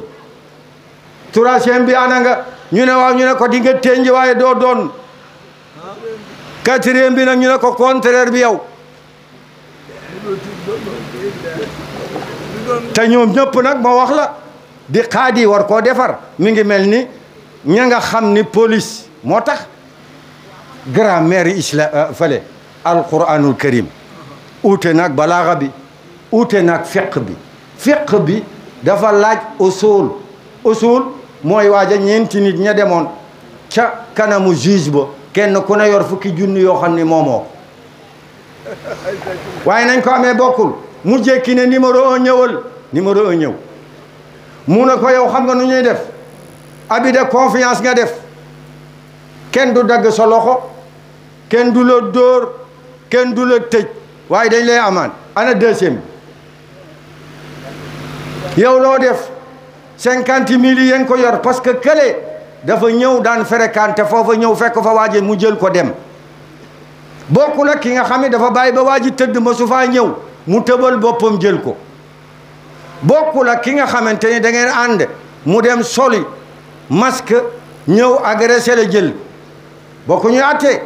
troisième bi ana nga ñu ne waaw ñu ne ko di nga téeñ waaye doo donn quatrième bi nag ñu ne ko contraire bi yow te ñoom ñëpp nag ma wax la di xaadi war koo defar mi ngi mel ni ña nga xam ni police moo tax grammaire islam fële alquranul karim uute nag balaaxa bi uute nag fiq bi dafa laaj usul mooy waaja ñeenti nit ña demoon ca kanamu juge ba kenn ku ne yor fukki junni yoo xam ni moomoo waaye nañ ko amee bokkul mu jékki ne numéro 1 ñëwal numéro 1 ñëw mu ne ko yow xam nga nu ñuy def abus de confiance nga def kenn du dagg sa loxo kenn du la dóor kenn du la tëj waaye dañ lay amaan ana deuxième yow loo def 50 000 yi yéen ko yor parce que kële dafa ñëw daan fréquenté foofa ñëw fekk fa waaje mu jël ko dem bokku nag ki nga xam ne dafa bàyyi ba waa ji tëdd ma su faa ñëw mu tëbal boppam jël ko bokku la ki nga xamante ni da ngeen ànd mu dem soli masque ñëw agressé la jël bokku ñu àttee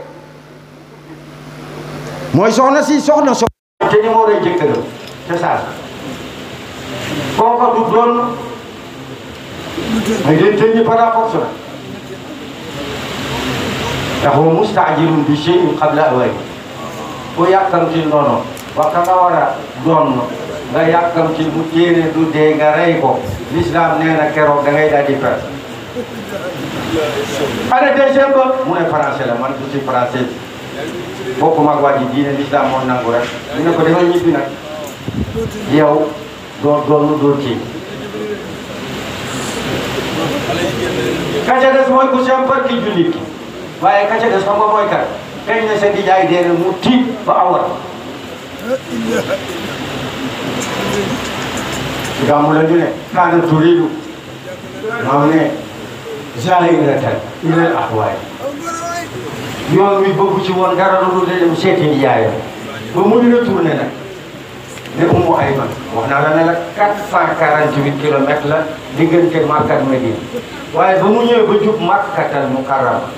mooy soxna te ñu moo rey jëkkëram te saa kooka du doon ay leen tëñ ñi par force la ndax wa mustaajilun bi shay'in qabla awani ku yàkkamtil noonu wax ka nga war a doon nga yàkkamtil mu yéene du dee nga rey ko l'islam nee na keroog da ngay daal di perte ana deuxième ba mu ne français la man du si français bokkuma ak waa ji diine l'islam moo nangu rek mu ne ko dama ñibbi nag yow doo doon doo ci kaca des mooy ku sempar ki jullit ki waaye kaca des xam nga mooy kat kañ ne sa nijaay dee mu tiit ba awar gàmmu la ñu ne kaana turiidu maa ne zaahiratan ilal ahwaay yoon wi bëggu ci woon dara lu dul dem seeti nijaayam ba muy retourné nag ne Umu Ayman wax naa la ne la 448 kilomètres la diggante Makka ak Medina waaye ba mu ñëwee ba jub Makkatal Mukarrama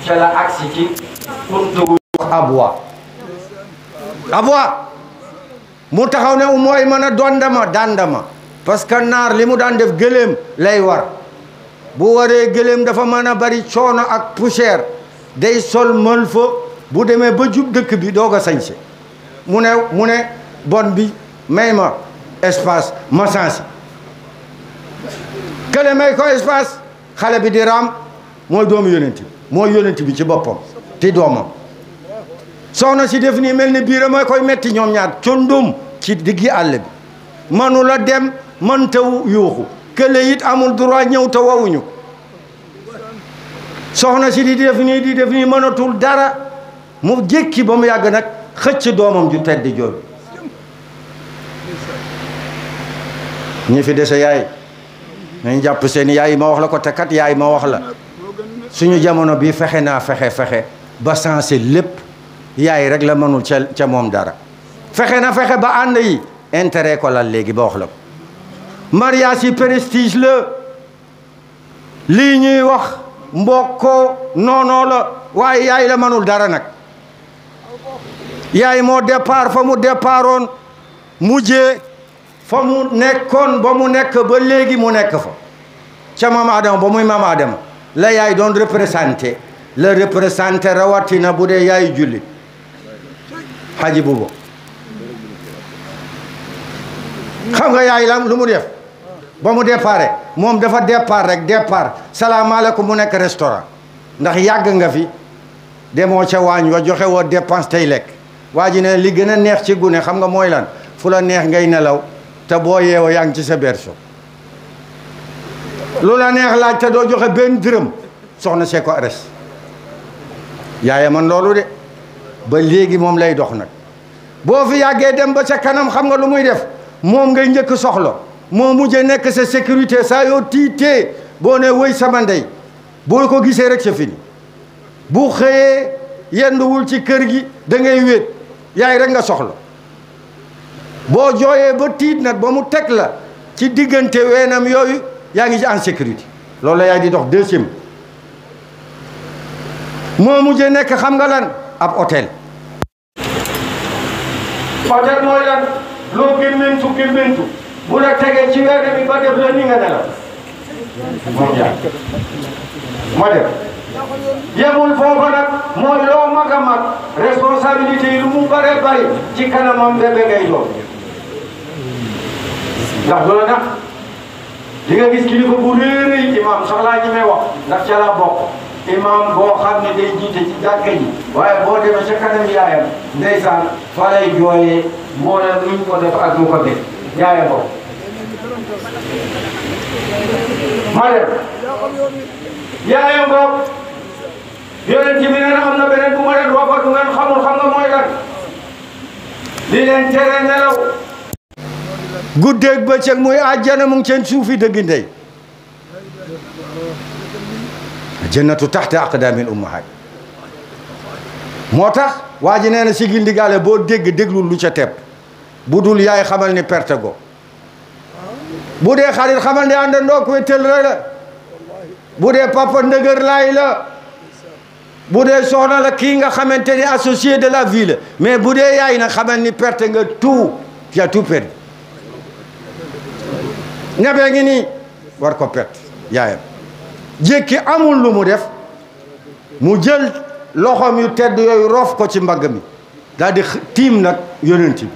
ca la agsi ci kuntu abwa mu taxaw ne Umu Ayman a dandama parce que naar li mu daan def gëléem lay war bu waree gëléem dafa mën a bari coono ak poussière day sol mël fa bu demee ba jub dëkk bi doog a sañse mu ne bon bi may ma espace ma sansi kële may ko espace xale bi di raam mooy doomu yonent bi ci boppam ti doomam soxna si def nii mel ni biira mooy koy metti ñoom ñaar condum ci diggi àll bi manu la dem mën ta yuuxu kële it amul droit ñëw te wawuñu soxna si di def nii mënatul dara mu jékki ba mu yàgg nag xëcc doomam ju tedd jooju ñi fi dese yaay nañ jàpp seen yaay ma wax la ko te kat yaay ma wax la suñu jamono bi fexe naa fexe ba sensé lépp yaay rek la mënul ca moom dara fexe ba ànd yi intérêt ko lal léegi ba wax la ko mariage yi prestige la lii ñuy wax mbokkoo noonoo la waaye yaay la mënul dara nag yaay moo départ fa mu départoon mujjee fa mu nekkoon ba mu nekk ba léegi mu nekk fa ca maam Adama ba muy maam Adama la yaay doon représenté rawatina bu dee yaayu julli Haji Bubo xam nga yaay lam lu mu def ba mu départ moom dafa départ salaamaaleykum mu nekk restaurant ndax yàgg nga fi demoo ca waañ wa joxe woo dépense tey lekk waa ji ne li gën a neex ci gune xam nga mooy lan fu la neex ngay nelaw te boo yeewoo yaa ngi ci sa berceau lu la neex laaj te doo joxe benn dërëm soxna see ko ares yaaya man loolu de ba léegi moom lay dox nag boo fi yàggee dem ba ca kanam xam nga lu muy def moom ngay njëkk soxla moo mujjee nekk sa sécurité saa yoo tiitee boo ne wëy sama ndey boo ko gisee rek sa fini bu xëyee yenduwul ci kër gi da ngay wéet yaay rek nga soxla boo jooyee ba tiit nag ba mu teg la ci diggante weenam yooyu yaa ngi ci en sécurité loolu la yaay di dox deuxième moo mujjee nekk xam nga lan ab hôtel mooy lan loo gémmentu bu la tegee ci weene bi ba def la ni nga ne la moom yaay ma def yemul foofa nag mooy loo mag a mag responsabilité yi lu mu bare bari ci kanamam bébé ngay doon ndax loolu nag di nga gis kilifa bu réeréy imam sax laa ñi may wax ndax ca la bokk imam boo xam ne day jiite ci jàkka ji waaye boo demee ca kanam yaayam ndeysaan fa lay jooyee mboolem luñ ko def ak lu ko def yaayam boobu ma def yaayam boobu yonent bi nee na am na beneen bu ma leen waxoon du ngeen xamul xam nga mooy lan li leen tere nelaw guddeeg bëccëg muy àjjana mu ngi seen suufi dëgg ndey jannatu taxta aqdaamil ummahaat moo tax waa ji nee na sigil ndigaale boo déglul lu ca tepp bu dul yaay xamal ni perte go bu dee xarit xamal ni àndandoo ko wéttal la bu dee papa ndëgër laay la bu dee soxna la kii nga xamante ni associé de la vie la mais bu dee yaay nag xamal ni perte nga tout tu as tout perdu nebee ngi nii war ko pet yaayam jékki amul lu mu def mu jël loxoom yu tedd yooyu roof ko ci mbagg mi daal di tiim nag yonent bi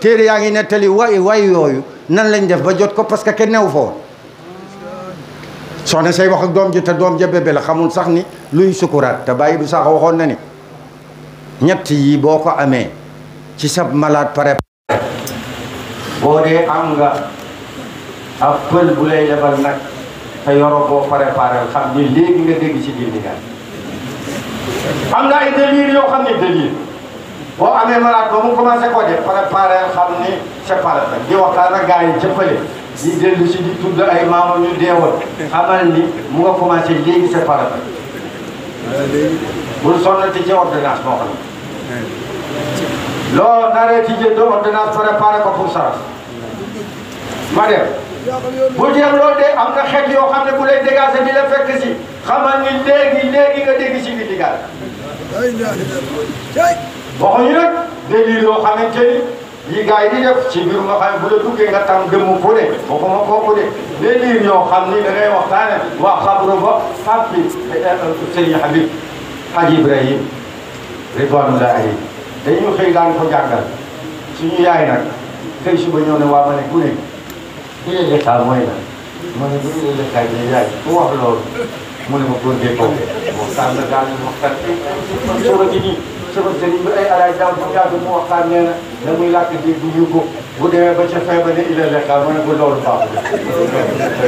téere yaa ngi nettali way yooyu nan lañ def ba jot ko parce que kenn newu fa woon soxna say wax ak doom ji te doom ja bébé la xamul sax ni luy sukuraat te bàyyi bu sax waxoon na ni ñett yi boo ko amee ci sab malade pare boo dee am nga ab pël bu lay lebal nag te yoro boo préparé xam ni léegi nga dégg ci biir digal am na ay délire yoo xam ne délire boo amee malade ba mu commencé ko def préparé xam ni c'est pas la peine di waxtaan ak gars yi jëppale di dellu si di tudd ay maamam ñu deewal xamal ni mu nga commencé léegi c'est pas la peine bul sonnati ci ordonnance moo xam ne loo naree ci jënd ordonnance préparé ko pour saras ma dem bu jéem loolu de am nga xeet yoo xam ne bu lay dégager di la fekk si xamal ni léegi nga dégg si bi digal waxuñu nag délire yoo xamante ni yi gars yi di def ci biir nga xam bu la duggee nga tam dëmm fu de waxuma kooku de délire yoo xam ni da ngay waxtaane waa xabru ba fab bi Sëriñ Habib Haji Ibrahim ridwanullahi alayhi dañu xëy daan ko jàngal suñu yaay nag xëy suba ñëw ne waa ma ne ku ne il est l'état mooy la ma ne bu il est l'état bi yaay ku wax loolu mu ne ma góor gee kaw waxtaan na daal waxtaan soo ci nii sama sëriñ bi ay alaay daal bu yàgg mu waxtaan nee na da muy làkk di bu yóbbu bu demee ba ca feebar ne il est l'état ma ne ko loolu baaxul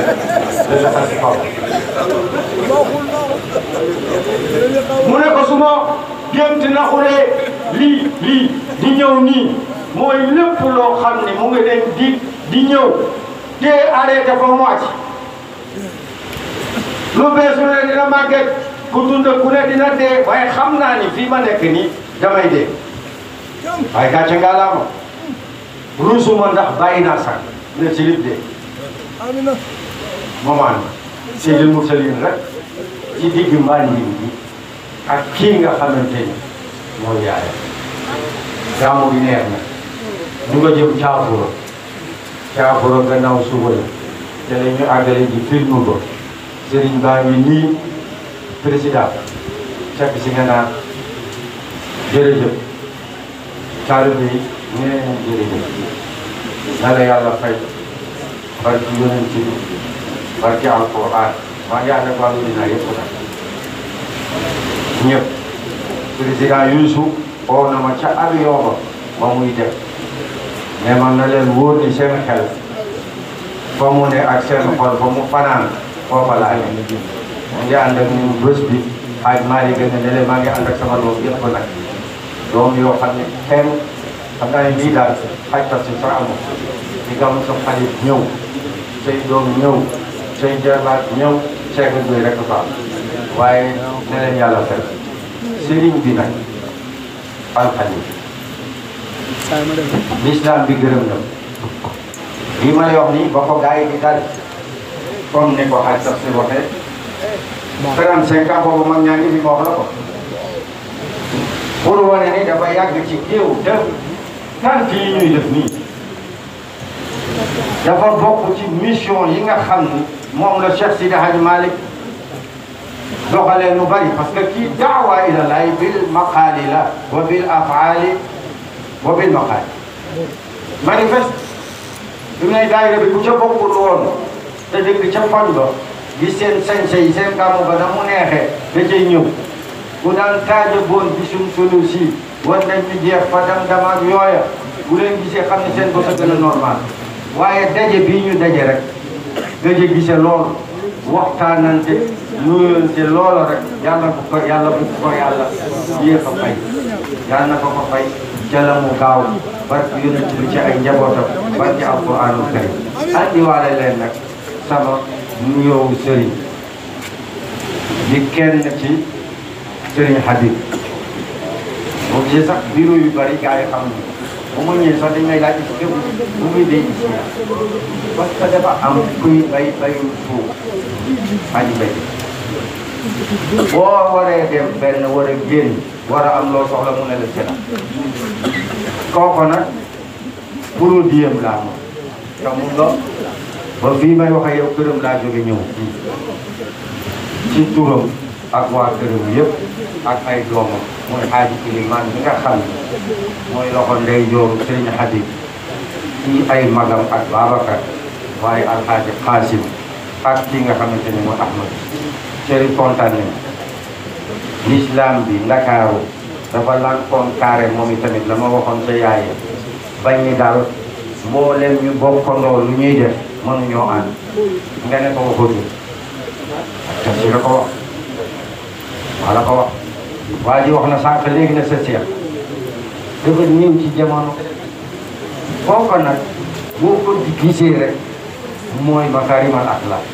mu ne ko su ma gént naxulee lii di ñëw nii mooy lépp loo xam ne mu ngi leen di ñëw te arrêté fa moitié lu bees lu ne dina màgget ku dund ku ne dina dee waaye xam naa ni fii ma nekk nii damay dee waaye gàcce nga laa ma rusuma ndax bàyyi naa sax ne ci lib dee moomaan Seydil Mursalin rek ci digg mbaan yi bi ak kii nga xamante ni mooy yaayam gàmmu bi neex na ñu nga jëm caafuro gannaaw suba la te la ñu àggale ji film ba sëriñ baa ngi nii président fekk si nga naan jërëjëf taalibe yi ñu ne leen jërëjëf na la yàlla fay barki yonent bi barki alquran maa ngi ànd ak waa Medina yëpp nag ñëpp président Youssou oo na ma ca avion ba muy def mais man na leen wóor ni seen xel fa mu ne ak seen xol fa mu fanaan foofa laa ne mu ngi ànd ak ñun bés bi xaaj maa ngi gën a ne leen maa ngi ànd ak sama doom yëpp nag doom yoo xam ne kenn xam naa ne lii daal xaj taf si sax amul di gàmm sa xarit ñëw say doom ñëw say jarbaat ñëw seeg bi rek fa waaye ne leen yàlla fekk sëriñ bi nag alxalis l'islam bi gërëm na lii ma lay wax nii ba ko gars yi di dal comme ni ko xaj sax si waxee 35 ans boobu mag ñaa ngi fi ma wax la ko pour wane ni dafa yàgg ci géew def tant yi ñuy def nii dafa bokk ci mission yi nga xam ni moom la Cheikh Sidi Hadj Malick doxalee nu bari parce que kii daawa ila laay bil maqaali la wa bil afaali wa bil maqaali manifeste bi mu ne daayira bi bu ca bokkul woon te dëkk ca fan ba gis seen sañse yi seen gàmmu ba na mu neexee da cay ñëw bu daan taaja boon bi sunu si war nañ ñu jeex fa dam ak yooya bu leen gisee xam ne seen bos a gën a normal waaye daje bii ñu daje rek daje gise loolu waxtaanante nuyonte loolu rek yàlla bu ko yàlla yéex a fay yàlla na ko fay jala mu gaaw barki yonent bi ci ay njabootam barki alquranul karim andiwaale leen nag sama nuyoowu sëriñ di kenn ci sëriñ Habib boo gisee sax bureau yu bari gars yi xam ni bu ma ñëwee sax dañ may laaj ci képp bu muy béy ici parce que dafa am kuy bayul suuf aji bay boo waree dem benn war a génn war a am loo soxla mu ne la sena kooku nag produit am laa moom te mun nga ba fii may waxe yow këram laa jóge ñëw ci turam ak waa këram yëpp ak ay doomam mooy xaaji Ilimaan bi nga xam ne mooy loxo ndey jooru Sëriñ Habib ci ay magam ak Babacar waaye alxaaji Xaasim ak ki nga xamante ne mooy Ahmad Chérif kontaan nañ l'islam bi Ndakaaru dafa lankoon carré moom itamit la ma waxoon sa yaaye bañ ni daal mboolem ñu bokkandoo lu ñuy def mënuñoo ànd nga ne ko waxatu te si la ko wax waa la ko wax waa ji wax na sànq léegi na sa seex dafa ñëw ci jamono kooku nag boo ko gisee rek mooy makaarimal axlaaq